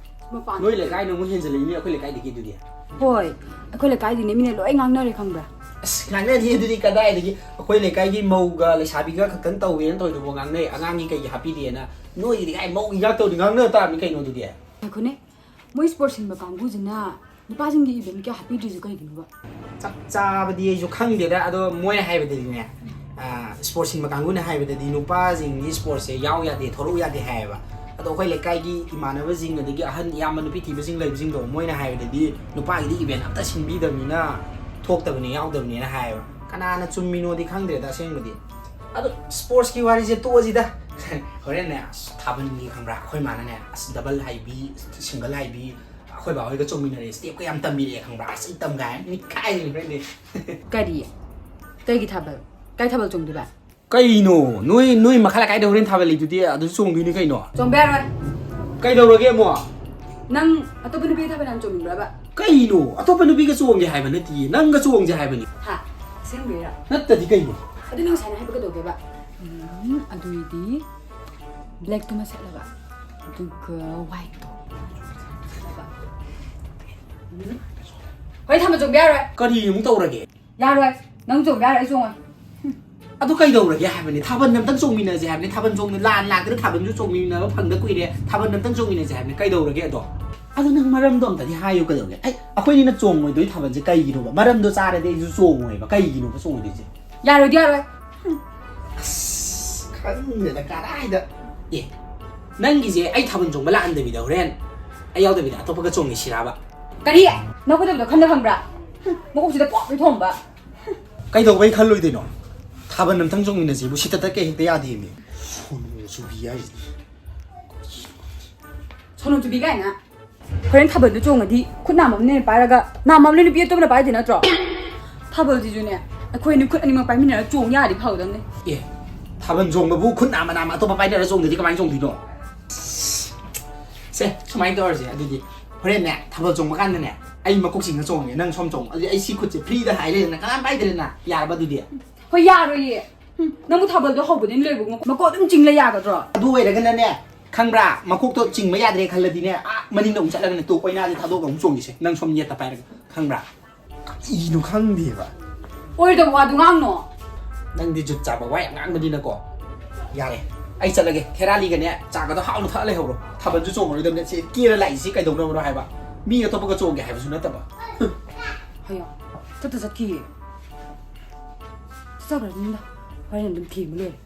ꯃꯄꯥꯟ ꯅꯣꯏ ꯊꯣꯛꯇꯦ꯫ ꯂꯩꯀꯥꯏꯅ ꯑꯃꯨꯛ ꯍꯦꯟꯖꯜꯂꯛꯏꯅꯦ ꯑꯩꯈꯣꯏ ꯂꯩꯀꯥꯏꯗꯒꯤ ꯑꯗꯨꯗꯤ꯫ ꯍꯣꯏ, ꯑꯩꯈꯣꯏ ꯂꯩꯀꯥꯏꯗꯤꯅꯦ ꯃꯤꯅ ꯂꯣꯏ ꯉꯥꯡꯅꯔꯦ ꯈꯪꯕ꯭ꯔꯥ? ꯑꯁ, ꯉꯥꯡꯅꯅꯤ ꯑꯗꯨꯗꯤ ꯀꯗꯥꯏꯗꯒꯤ? ꯑꯩꯈꯣꯏ ꯂꯩꯀꯥꯏꯒꯤ ꯃꯧꯒ ꯂꯩꯁꯥꯕꯤꯒ ꯈꯛꯇꯪ ꯇꯧꯋꯦꯅ ꯇꯧꯔꯤꯗꯨꯕꯨ ꯉꯥꯡꯅꯩ, ꯑꯉꯥꯡꯒꯤ ꯀꯩꯒꯤ ꯍꯥꯞꯄꯤꯗꯦꯅ꯫ ꯅꯣꯏꯒꯤꯗꯤ ꯀꯥꯏ ꯃꯧꯒꯤ ꯉꯥꯛ ꯇꯧꯔꯗꯤ ꯉꯥꯡꯅ ꯇꯥꯕꯅꯤ ꯀꯩꯅꯣ ꯑꯗꯨꯗꯤ꯫ ꯉꯥꯏꯈꯣꯅꯦ, ꯃꯣꯏ ꯁ꯭ꯄꯣꯔꯠ ꯁꯤꯟꯕ ꯀꯥꯡꯕꯨꯁꯤꯅ ꯅꯨꯄꯥꯁꯤꯡꯒꯤ ꯏꯚꯦꯟ ꯀꯌꯥ ꯍꯥꯞꯄꯤꯗ꯭ꯔꯤꯁꯦ ꯀꯩꯒꯤꯅꯣꯕ? ꯆꯞ ꯆꯥꯕꯗꯤ ꯑꯩꯁꯨ ꯈꯪꯗꯦꯗ, ꯑꯗꯣ ꯃꯣꯏꯅ ꯍꯥꯏꯕꯗꯗꯤꯅꯦ, ꯑꯥ, ꯁ꯭ꯄꯣꯔꯠ ꯁꯤꯟꯕ ꯀꯥꯡꯕꯨꯅ ꯍꯥꯏꯕꯗꯗꯤ ꯅꯨꯄꯥꯁꯤꯡꯗꯤ ꯁ꯭ꯄꯣꯔꯠꯁꯦ ꯌꯥꯎ ꯌꯥꯗꯦ, ꯊꯣꯛꯂꯛꯎ ꯌꯥꯗꯦ ꯍꯥꯏꯌꯦꯕ꯫ ꯑꯗꯣ ꯑꯩꯈꯣꯏ ꯂꯩꯀꯥꯏꯒꯤ ꯏꯃꯥꯟꯅꯕꯁꯤꯡ, ꯑꯗꯒꯤ ꯑꯍꯟ ꯏꯌꯥꯝꯕ ꯅꯨꯄꯤ ꯊꯤꯕꯁꯤꯡ ꯂꯩꯕꯁꯤꯡꯗꯣ, ꯃꯣꯏꯅ ꯍꯥꯏꯕꯗꯗꯤ ꯅꯨꯄꯥꯒꯤꯗꯤ ꯏꯚꯦꯟ ꯑꯝꯇ ꯁꯤꯟꯕꯤꯗꯕꯅꯤꯅ ꯊꯣꯛꯇꯕꯅꯤ, ꯌꯥꯎꯗꯕꯅꯦꯅ ꯍꯥꯏꯌꯦꯕ꯫ ꯀꯅꯥꯅ ꯆꯨꯝꯃꯤꯅꯣꯗꯤ ꯈꯪꯗ꯭ꯔꯦꯗ ꯑꯁꯦꯡꯕꯗꯤ꯫ ꯑꯗꯣ ꯁ꯭ꯄꯣꯔꯠꯁꯀꯤ ꯋꯥꯔꯤꯁꯦ ꯇꯣꯛꯑꯁꯤꯗ꯫ ꯍꯣꯔꯦꯟꯅꯦ, ꯑꯁ, ꯊꯥꯕꯜꯒꯤ ꯈꯪꯕ꯭ꯔꯥ? ꯑꯩꯈꯣꯏ ꯃꯥꯅꯅꯦ, ꯑꯁ, ꯗꯕꯜ ꯍꯥꯏꯕꯤ, ꯁꯤꯡꯒꯜ ꯍꯥꯏꯕꯤ, ꯑꯩꯈꯣꯏ ꯕꯥ ꯍꯣꯏꯒ ꯆꯣꯡꯃꯤꯟꯅꯔꯦ, ꯁ꯭ꯇꯦꯞꯀ ꯌꯥꯝ ꯇꯝꯕꯤꯔꯛꯑꯦ ꯈꯪꯕ꯭ꯔꯥ? ꯑꯁ, ꯑꯩ ꯇꯝꯒꯦ ꯍꯥꯏ, ꯃꯤꯠ ꯀꯥꯏꯗꯅꯤ ꯍꯣꯔꯦꯟꯗꯤ꯫ ꯀꯔꯤ? ꯀꯩꯒꯤ ꯊꯥꯕꯜ? ꯀꯥꯏ ꯊꯥꯕꯜ ꯆꯣꯡꯗꯣꯏꯕ? ꯀꯩꯅꯣ? ꯅꯣꯏ, ꯅꯣꯏ ꯃꯈꯥ ꯂꯩꯀꯥꯏꯗ ꯍꯣꯔꯦꯟ ꯊꯥꯕꯜ ꯂꯩꯗꯨꯗꯤ, ꯑꯗꯨꯁꯨ ꯆꯣꯡꯗꯣꯏꯅꯤ ꯀꯩꯅꯣ꯫ ꯆꯣꯡꯕ ꯌꯥꯔꯣꯏ꯫ ꯀꯩꯗꯧꯔꯒꯦ ꯑꯃꯨꯛ? ꯅꯪ ꯑꯇꯣꯞꯄ ꯅꯨꯄꯤ ꯊꯥꯕꯜ ꯌꯥꯝ ꯆꯣꯡꯅꯤꯡꯕ꯭ꯔꯕ? ꯀꯩꯅꯣ? ꯑꯇꯣꯞꯄ ꯅꯨꯄꯤꯒ ꯆꯣꯡꯒꯦ ꯍꯥꯏꯕ ꯅꯠꯇꯤꯌꯦ, ꯅꯪꯒ ꯆꯣꯡꯁꯦ ꯍꯥꯏꯕꯅꯤ꯫ ꯍꯥ? ꯑꯁꯦꯡꯕꯩꯔꯥ? ꯅꯠꯇꯗꯤ ꯀꯩꯅꯣ? ꯑꯗꯨ ꯅꯪ ꯉꯁꯥꯏꯅ ꯍꯥꯏꯕ ꯀꯩꯗꯧꯒꯦꯕ? ꯎꯝ, ꯑꯗꯨꯏꯗꯤ blackꯇꯨꯃ ꯁꯦꯠꯂꯕ, ꯑꯗꯨꯒ whiteꯇꯣ꯫ ꯎꯝ. ꯍꯣꯏ, ꯊꯥꯕꯜ ꯆꯣꯡꯕ ꯌꯥꯔꯣꯏ꯫ ꯀꯔꯤ ꯑꯃꯨꯛ ꯇꯧꯔꯒꯦ? ꯌꯥꯔꯣꯏ꯫ ꯅꯪ ꯆꯣꯡꯕ ꯌꯥꯔꯣꯏ, ꯑꯩ ꯆꯣꯡꯉꯣꯏ꯫ ꯑꯗꯨ ꯀꯩꯗꯧꯔꯒꯦ ꯍꯥꯏꯕꯅꯤ? ꯊꯥꯕꯜ ꯑꯝꯇꯪ ꯆꯣꯡꯃꯤꯟꯅꯁꯦ ꯍꯥꯏꯕꯅꯤ꯫ ꯊꯥꯕꯜ ꯆꯣꯡ ꯂꯥꯟ ꯂꯥꯛꯇꯅ ꯊꯥꯕꯜꯁꯨ ꯆꯣꯡꯃꯤꯟꯅꯕ ꯐꯪꯗ ꯀꯨꯏꯔꯦ꯫ ꯊꯥꯕꯜ ꯑꯝꯇꯪ ꯆꯣꯡꯃꯤꯟꯅꯁꯦ ꯍꯥꯏꯕꯅꯤ꯫ ꯀꯩꯗꯧꯔꯒꯦ ꯑꯗꯣ? ꯑꯗꯣ ꯅꯪ ꯃꯔꯝꯗꯣ ꯑꯝꯇꯗꯤ ꯍꯥꯏꯌꯨ ꯀꯩꯗꯧꯒꯦ? ꯑꯩ, ꯑꯩꯈꯣꯏꯅꯤꯅ ꯆꯣꯡꯉꯣꯏꯗꯣꯏ ꯊꯥꯕꯜꯁꯦ ꯀꯩꯒꯤꯅꯣꯕ? ꯃꯔꯝꯗꯣ ꯆꯥꯔꯗꯤ ꯑꯩꯁꯨ ꯆꯣꯡꯉꯣꯏꯕ꯫ ꯀꯩꯒꯤꯅꯣꯕ ꯆꯣꯡꯉꯣꯏꯗꯣꯏꯁꯦ? ꯌꯥꯔꯣꯏꯗꯤ ꯌꯥꯔꯣꯏ꯫ ꯑꯁ, ꯈꯪꯗꯦꯗ ꯀꯗꯥꯏꯗ꯫ ꯑꯦ, ꯅꯪꯒꯤꯁꯦ ꯑꯩ ꯊꯥꯕꯜ ꯆꯣꯡꯕ ꯂꯥꯛꯍꯟꯗꯕꯤꯗ ꯍꯣꯔꯦꯟ ꯑꯩ ꯌꯥꯎꯗꯕꯤꯗ ꯑꯇꯣꯞꯄꯒ ꯆꯣꯡꯉꯦ ꯁꯤꯔꯥꯕ? ꯀꯔꯤ? ꯅꯈꯣꯏꯗꯕꯗꯣ ꯈꯟꯗ ꯈꯪꯕ꯭ꯔꯥ? ꯍꯨꯝ, ꯃꯀꯣꯛꯁꯤꯗ ꯄꯣꯞ ꯂꯣꯏ ꯊꯣꯝꯕ꯫ ꯀꯩꯗꯧꯕꯩ ꯈꯜꯂꯣꯏꯗꯣꯏꯅꯣ? ꯊꯥꯕꯜ ꯑꯝꯇꯪ ꯆꯣꯡꯃꯤꯟꯅꯁꯤꯕꯨ ꯁꯤꯇ ꯇꯠꯀꯦ ꯍꯦꯛꯇ ꯌꯥꯗꯦꯃꯤ꯫ ꯁꯣꯅꯨ ꯆꯨꯕꯤ ꯍꯥꯏꯁꯤꯗꯤ꯫ ꯁꯣꯅꯨ ꯆꯨꯕꯤ ꯀꯥꯏꯅ꯫ ꯍꯣꯔꯦꯟ ꯊꯥꯕꯜꯗꯣ ꯆꯣꯡꯉꯗꯤ ꯈꯨꯠ ꯅꯥꯝꯃ ꯑꯃꯅ ꯄꯥꯏꯔꯒ ꯅꯥꯝꯃ ꯑꯃꯅ ꯅꯨꯄꯤ ꯑꯇꯣꯞꯄꯅ ꯄꯥꯏꯗꯣꯏ ꯅꯠꯇ꯭ꯔꯣ? ꯊꯥꯕꯜꯁꯤꯁꯨꯅꯦ ꯑꯩꯈꯣꯏ ꯑꯅꯤ ꯈꯨꯠ ꯑꯅꯤꯃꯛ ꯄꯥꯏꯃꯤꯟꯅꯔ ꯆꯣꯡ ꯌꯥꯔꯗꯤ ꯐꯒꯗꯕꯅꯦ꯫ ꯑꯦ, ꯊꯥꯕꯜ ꯆꯣꯡꯕꯕꯨ ꯈꯨꯠ ꯅꯥꯝꯃ ꯅꯥꯝꯃ ꯑꯇꯣꯞꯄ ꯄꯥꯏꯅꯔ ꯆꯣꯡꯗꯗꯤ ꯀꯃꯥꯏꯅ ꯆꯣꯡꯗꯣꯏꯅꯣ? ꯁꯦ, ꯁꯨꯃꯥꯏꯅ ꯇꯧꯔꯁꯦ ꯑꯗꯨꯗꯤ꯫ ꯍꯣꯔꯦꯟꯅꯦ ꯊꯥꯕꯜ ꯆꯣꯡꯕ ꯀꯥꯟꯗꯅꯦ ꯑꯩ ꯃꯀꯣꯛ ꯆꯤꯡꯉ ꯆꯣꯡꯉꯒꯦ, ꯅꯪ ꯁꯣꯝ ꯆꯣꯡꯉꯣ꯫ ꯑꯗꯨꯗꯤ ꯑꯩ ꯁꯤ ꯈꯨꯠꯁꯦ freeꯗ ꯍꯥꯏ ꯂꯩꯔꯦꯅ, ꯀꯅꯥꯝ ꯄꯥꯏꯗ꯭ꯔꯦꯅ, ꯌꯥꯔꯕ ꯑꯗꯨꯗꯤ? ꯍꯣꯏ, ꯌꯥꯔꯣꯏꯌꯦ꯫ ꯍꯨꯝ, ꯅꯪꯕꯨ ꯊꯥꯕꯜꯗꯣ ꯍꯧꯕꯗꯩꯅ ꯂꯣꯏꯕ ꯃꯀꯣꯛ ꯑꯗꯨꯝ ꯆꯤꯡꯂ ꯌꯥꯒꯗ꯭ꯔꯣ? ꯑꯗꯨ ꯑꯣꯏꯔꯒꯅꯅꯦ, ꯈꯪꯕ꯭꯭ꯔꯥ, ꯃꯀꯣꯛꯇꯣ ꯆꯤꯡꯕ ꯌꯥꯗ꯭ꯔꯦ ꯈꯜꯂꯗꯤꯅꯦ, ꯑꯥ ꯃꯅꯤꯡꯗ ꯑꯃꯨꯛ ꯆꯠꯂꯒꯅꯦ ꯇꯨ ꯀꯣꯏꯅꯥꯁꯦ ꯊꯥꯗꯣꯛꯑꯒ ꯑꯃꯨꯛ ꯆꯣꯡꯈꯤꯁꯦ, ꯅꯪ ꯁꯣꯝ ꯌꯦꯠꯇ ꯄꯥꯏꯔꯒ, ꯈꯪꯕ꯭ꯔꯥ? ꯀꯔꯤꯅꯣ ꯈꯪꯗꯦꯕ꯫ ꯑꯣꯏꯔꯣꯏꯗꯕ ꯋꯥꯗꯨ ꯉꯥꯡꯅꯣ꯫ ꯅꯪꯗꯤ ꯖꯨꯠ ꯆꯥꯕ ꯋꯥ ꯌꯥꯝ ꯉꯥꯡꯕꯅꯤꯅꯀꯣ꯫ ꯌꯥꯔꯦ, ꯑꯩ ꯆꯠꯂꯒꯦ꯫ ꯊꯦꯔꯥꯂꯤꯒꯅꯦ ꯆꯥꯒꯗꯣ ꯍꯥꯎꯅ ꯊꯛꯑ ꯂꯩꯍꯧꯔꯣ꯫ ꯊꯥꯕꯜꯁꯨ ꯆꯣꯡꯉꯔꯣꯏꯗꯕꯅꯦ꯫ ꯁꯤ ꯀꯦꯔ ꯂꯥꯛꯏꯁꯤ ꯀꯩꯗꯧꯅꯕꯅꯣ ꯍꯥꯏꯕ? ꯃꯤ ꯑꯇꯣꯞꯄꯒ ꯆꯣꯡꯒꯦ ꯍꯥꯏꯕꯁꯨ ꯅꯠꯇꯕ꯫ ꯍꯌꯣ, ꯆꯠꯇ ꯆꯠꯈꯤꯌꯦ꯫ ꯆꯠꯆꯈ꯭ꯔꯅꯤꯗ꯫ ꯍꯣꯔꯦꯟ ꯑꯗꯨꯝ ꯊꯦꯝꯕ ꯂꯣꯏꯔꯦ꯫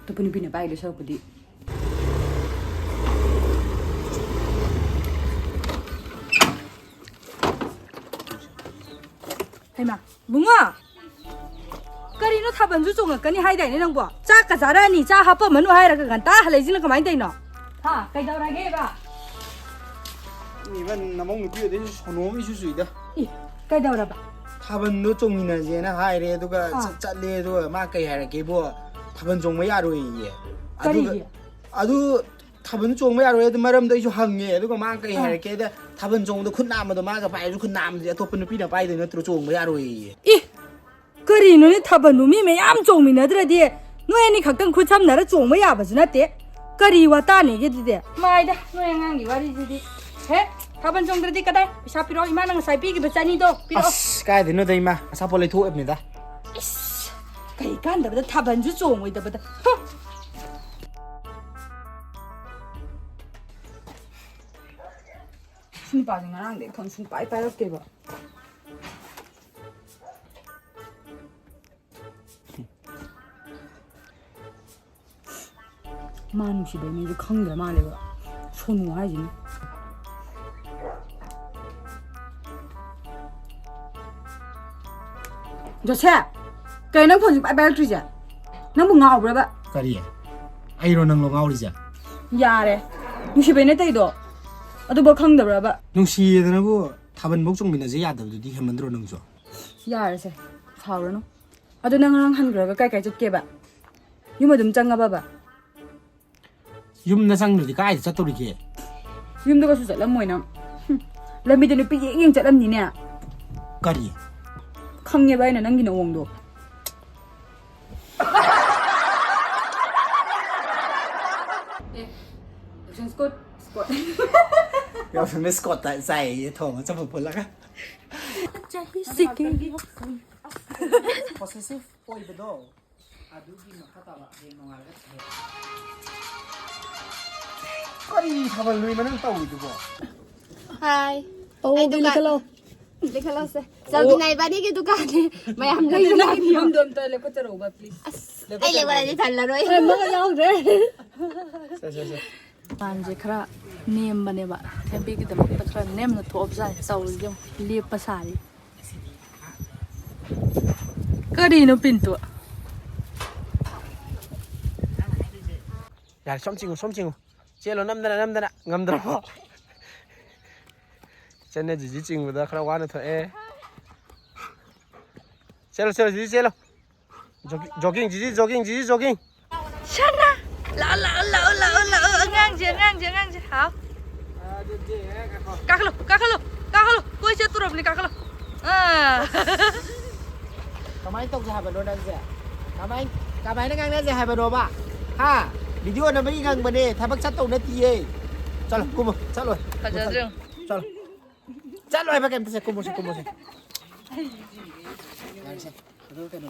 ꯑꯇꯣꯞꯄ ꯅꯨꯄꯤꯅ ꯄꯥꯏꯗꯣꯏ ꯁꯔꯨꯛꯄꯨꯗꯤ꯫ ꯍꯩꯃꯥ, ꯕꯨꯡꯉꯣ! ꯀꯔꯤꯅꯣ, ꯊꯥꯕꯜꯁꯨ ꯆꯣꯡꯉꯛꯀꯅꯤ ꯍꯥꯏꯗꯥꯏꯅꯦ ꯅꯪꯕꯣ? ꯆꯥꯛꯀ ꯆꯥꯔꯛꯑꯅꯤ, ꯆꯥ ꯍꯥꯞꯄꯝꯃꯅꯨ ꯍꯥꯏꯔꯒ ꯉꯟꯇꯥ ꯍꯜꯂꯛꯏꯁꯤꯅ ꯀꯃꯥꯏꯅ ꯇꯧꯔꯤꯅꯣ? ꯍꯥ, ꯀꯩꯗꯧꯔꯒꯦꯕ? ꯏꯕꯟ ꯅꯃꯧ ꯅꯨꯄꯤ ꯑꯣꯏꯗꯣꯏꯁꯨ ꯁꯣꯅꯣ ꯑꯃ ꯏꯁꯨ ꯁꯨꯏꯗ꯫ ꯏ, ꯀꯩꯗꯧꯔꯕ? ꯊꯥꯕꯜꯗꯣ ꯆꯣꯡꯃꯤꯟꯅꯁꯦꯅ ꯍꯥꯏꯔꯦ, ꯑꯗꯨꯒ ꯑꯥ꯫ ꯆꯠ- ꯆꯠꯂꯦ, ꯑꯗꯨꯒ ꯃꯥ ꯀꯩ ꯍꯥꯏꯔꯛꯀꯦꯕꯣ? ꯊꯥꯕꯜ ꯆꯣꯡꯕ ꯌꯥꯔꯣꯏꯌꯦ꯫ ꯑꯗꯨꯒ ꯀꯔꯤꯒꯤ? ꯑꯗꯨ ꯊꯥꯕꯜ ꯆꯣꯡꯕ ꯌꯥꯔꯣꯏ ꯑꯗꯨ ꯃꯔꯝꯗꯣ ꯑꯩꯁꯨ ꯍꯪꯉꯦ, ꯑꯗꯨꯒ ꯃꯥ ꯀꯩ ꯑꯥ꯫ ꯍꯥꯏꯔꯛꯀꯦꯗ, ꯊꯥꯕꯜ ꯆꯣꯡꯕꯗ ꯈꯨꯠ ꯅꯥꯝꯃꯗꯣ ꯃꯥꯒ ꯄꯥꯏꯔꯁꯨ ꯈꯨꯠ ꯅꯥꯝꯃꯗꯤ ꯑꯇꯣꯞꯄ ꯅꯨꯄꯤꯅ ꯄꯥꯏꯗꯣꯏ ꯅꯠꯇ꯭ꯔꯣ, ꯆꯣꯡꯕ ꯌꯥꯔꯣꯏꯌꯦ꯫ ꯏ! ꯀꯔꯤꯅꯣꯅꯦ, ꯊꯥꯕꯜꯕꯨ ꯃꯤ ꯃꯌꯥꯝ ꯆꯣꯡꯃꯤꯟꯅꯗ꯭ꯔꯗꯤ ꯅꯣꯏ ꯑꯅꯤ ꯈꯛꯇꯪ ꯈꯨꯠ ꯁꯝꯅꯔ ꯆꯣꯡꯕ ꯌꯥꯕꯁꯨ ꯅꯠꯇꯦ꯫ ꯀꯔꯤ ꯋꯥꯇꯥꯅꯦꯒꯦ ꯑꯗꯨꯗꯤ? ꯃꯥꯏꯗ, ꯅꯣꯏ ꯑꯉꯥꯡꯒꯤ ꯋꯥꯔꯤꯁꯤꯗꯤ꯫ ꯍꯦ, ꯊꯥꯕꯜ ꯆꯣꯡꯗ꯭ꯔꯗꯤ ꯀꯗꯥꯏ? ꯄꯩꯁꯥ ꯄꯤꯔꯛꯑꯣ, ꯏꯃꯥꯅ ꯉꯁꯥꯏ ꯄꯤꯈꯤꯕ ꯆꯅꯤꯗꯣ ꯄꯤꯔꯛꯑꯣ꯫ ꯑꯁ, ꯀꯥꯏꯗꯩꯅꯣꯗ ꯏꯃꯥ, ꯑꯆꯥꯄꯣꯠ ꯂꯩꯊꯣꯛꯑꯕꯅꯤꯗ꯫ ꯏꯁ, ꯀꯩ ꯀꯥꯟꯗꯕꯗ ꯊꯥꯕꯜꯁꯨ ꯆꯣꯡꯉꯣꯏꯗꯕꯗ꯫ ꯍ! ꯁꯤ ꯅꯨꯄꯥꯁꯦ ꯉꯔꯥꯡꯗꯩ ꯐꯣꯟ ꯁꯨꯡꯄꯥꯏ ꯄꯥꯏꯔꯛꯇꯦꯕ꯫ ꯃꯥ ꯅꯨꯡꯁꯤꯕꯩꯅꯦꯁꯨ ꯈꯪꯗ꯭ꯔ ꯃꯥꯜꯂꯦꯕ, ꯁꯣꯅꯨ ꯍꯥꯏꯁꯤꯅ꯫ ꯖꯣꯁꯦ, ꯀꯩꯅꯣ ꯅꯪ ꯐꯣꯟ ꯁꯨꯡꯄꯥꯏ ꯄꯥꯏꯔꯛꯇ꯭ꯔꯤꯁꯦ? ꯅꯪꯕꯨ ꯉꯥꯎꯕ꯭ꯔꯕ? ꯀꯔꯤ? ꯑꯩꯔꯣ ꯅꯪꯂꯣ ꯉꯥꯎꯔꯤꯁꯦ? ꯌꯥꯔꯦ, ꯅꯨꯡꯁꯤꯕꯩꯅꯦ ꯇꯩꯗꯣ ꯑꯗꯨꯕꯧ ꯈꯪꯗꯕ꯭ꯔꯕ? ꯅꯨꯡꯁꯤꯌꯦꯗꯅꯕꯨ ꯊꯥꯕꯜꯕꯧ ꯆꯣꯡꯃꯤꯟꯅꯁꯦ ꯌꯥꯗꯕꯗꯨꯗꯤ ꯍꯦꯟꯃꯟꯗ꯭ꯔꯣ ꯅꯪꯁꯨ? ꯌꯥꯔꯦꯁꯦ, ꯁꯥꯎꯔꯅꯨ꯫ ꯑꯗꯣ ꯅꯪ ꯉꯔꯥꯡ ꯍꯟꯈ꯭ꯔꯒ ꯀꯥꯏ ꯀꯥꯏ ꯆꯠꯀꯦꯕ? ꯌꯨꯝ ꯑꯗꯨꯝ ꯆꯪꯉꯕꯕ? ꯌꯨꯝꯗ ꯆꯪꯗ꯭ꯔꯗꯤ ꯀꯥꯏꯗ ꯆꯠꯇꯧꯔꯤꯒꯦ? ꯌꯨꯝꯗ ꯀꯩꯁꯨ ꯆꯠꯂꯝꯃꯣꯏ ꯅꯪ꯫ ꯍꯨꯝ, ꯂꯝꯕꯤꯗ ꯅꯨꯄꯤ ꯌꯦꯡ ꯌꯦꯡ ꯆꯠꯂꯝꯅꯤꯅꯦ꯫ ꯀꯔꯤ? ꯈꯪꯉꯦꯕ ꯑꯩꯅ ꯅꯪꯒꯤ ꯅꯑꯣꯡꯗꯣ꯫ ꯑꯦ, ꯌꯥꯎꯁꯪ ꯁ꯭ꯀꯣꯠ, ꯁ꯭ꯀꯣꯠ꯫ ꯌꯥꯎꯁꯪꯗ ꯁ꯭ꯀꯣꯠꯇ ꯆꯥꯏꯌꯦ, ꯊꯣꯡꯉ ꯆꯝꯐꯨꯠ ꯐꯨꯠꯂꯒ꯫ ꯆꯍꯤꯁꯤꯒꯤ ꯄꯣꯁꯦꯁꯤꯚ ꯑꯣꯏꯕꯗꯣ꯫ ꯑꯗꯨꯒꯤ ꯃꯈꯥ ꯇꯥꯕ ꯍꯌꯦꯡ ꯅꯣꯡꯉꯥꯜꯂꯒ ꯊꯤꯔꯦ꯫ ꯀꯔꯤ ꯊꯥꯕꯜꯅꯣ ꯏꯃꯥ ꯅꯪ ꯇꯧꯔꯤꯗꯨꯕꯣ? ꯍꯥꯏ꯫ ꯑꯣ, ꯑꯩ ꯑꯗꯨ ꯗꯨꯀꯥꯟ ꯂꯩꯈꯠꯂꯣ꯫ ꯂꯩꯈꯠꯂꯣꯁꯦ꯫ ꯆꯥꯎꯕꯤꯅ ꯏꯕꯥꯅꯤꯒꯤ ꯗꯨꯀꯥꯟꯅꯤ꯫ ꯃꯌꯥꯝ ꯂꯩꯕ ꯅꯪꯒꯤ ꯂꯥꯛꯄꯤꯌꯣ꯫ ꯐꯤꯕꯝꯗꯣ ꯑꯝꯇ ꯂꯦꯞꯈꯠꯆꯔꯛꯎꯕ, please꯫ ꯑꯁ, ꯑꯩ ꯂꯦꯞꯈꯠꯆꯔꯛꯎ꯫ ꯂꯦꯞꯈꯠꯂꯗꯤ ꯊꯜꯂꯔꯣꯏ꯫ ꯑꯦ, ꯃꯉꯥ ꯌꯥꯎꯗ꯭ꯔꯦ꯫ ꯁꯦ, ꯁꯦ, ꯁꯦ꯫ ꯄꯥꯟꯁꯦ ꯈꯔ ꯅꯦꯝꯕꯅꯦꯕ꯫ ꯊꯦꯝꯕꯤꯒꯤꯗꯃꯛꯇ ꯈꯔ ꯅꯦꯝꯅ ꯊꯣꯛꯑꯕꯖꯥꯠꯅꯤ꯫ ꯆꯥꯎꯔꯤꯁꯦ ꯌꯦꯡꯉꯨ꯫ ꯂꯦꯞꯄ ꯁꯥꯔꯤ꯫ ꯀꯔꯤꯅꯣ ꯄꯤꯟꯇꯨ? ꯌꯥꯔꯦ, ꯁꯣꯝ ꯆꯤꯡꯉꯨ, ꯁꯣꯝ ꯆꯤꯡꯉꯨ꯫ ꯆꯦꯜꯂꯣ, ꯅꯝꯗꯅ, ꯅꯝꯗꯅ꯫ ꯉꯝꯗ꯭ꯔꯕꯣ? ꯆꯟꯅ ꯖꯤꯖꯤ ꯆꯤꯡꯕꯗ ꯈꯔ ꯋꯥꯅ ꯊꯣꯛꯑꯦ꯫ ꯆꯦꯜꯂꯣ, ꯆꯦꯜꯂꯣ, ꯖꯤꯖꯤ ꯆꯦꯜꯂꯣ꯫ ꯖꯣꯒꯤ-, ꯖꯣꯒꯤꯡ, ꯖꯤꯖꯤ ꯖꯣꯒꯤꯡ, ꯖꯤꯖꯤ ꯖꯣꯒꯤꯡ꯫ ꯁꯅꯥ! ꯂꯥꯛꯑꯣ, ꯂꯥꯛꯑꯣ, ꯂꯥꯛꯑꯣ, ꯂꯥꯛꯑꯣ, ꯂꯥꯛꯑꯣ, ꯑꯉꯥꯡꯁꯦ, ꯑꯉꯥꯡꯁꯦ, ꯑꯉꯥꯡꯁꯦ, ꯍꯥꯎ꯫ ꯑꯗꯨꯗꯤ ꯉꯥꯏꯈꯣ꯫ ꯀꯥꯈꯠꯂꯣ, ꯀꯥꯈꯠꯂꯣ, ꯀꯥꯈꯠꯂꯣ, ꯀꯣꯏ ꯆꯠꯇꯣꯔꯕꯅꯤ, ꯀꯥꯈꯠꯂꯣ꯫ ꯑꯥ꯫ ꯀꯃꯥꯏꯅ ꯇꯧꯁꯦ ꯍꯥꯏꯕꯅꯣ ꯅꯪꯁꯦ? ꯀꯃꯥꯏ-, ꯀꯃꯥꯏꯅ ꯉꯥꯡꯅꯁꯦ ꯍꯥꯏꯕꯅꯣꯕ? ꯍꯥ? ꯚꯤꯗꯤꯑꯣ ꯅꯝꯕꯒꯤ ꯉꯪꯕꯅꯦ, ꯊꯕꯛ ꯆꯠꯇꯧ ꯅꯠꯇꯤꯌꯦ꯫ ꯆꯠꯂꯣ, ꯀꯨꯝꯃꯣ, ꯆꯠꯂꯣ꯫ ꯐꯖꯗ꯭ꯔꯦ꯫ ꯆꯠꯂꯣ꯫ ꯆꯠꯂꯣ ꯍꯥꯏꯕ ꯀꯩꯝꯇ ꯁꯦ, ꯀꯨꯝꯃꯣꯁꯦ, ꯀꯨꯝꯃꯣꯁꯦ꯫ ꯌꯥꯔꯦꯁꯦ꯫ ꯑꯗꯨ ꯀꯩꯅꯣ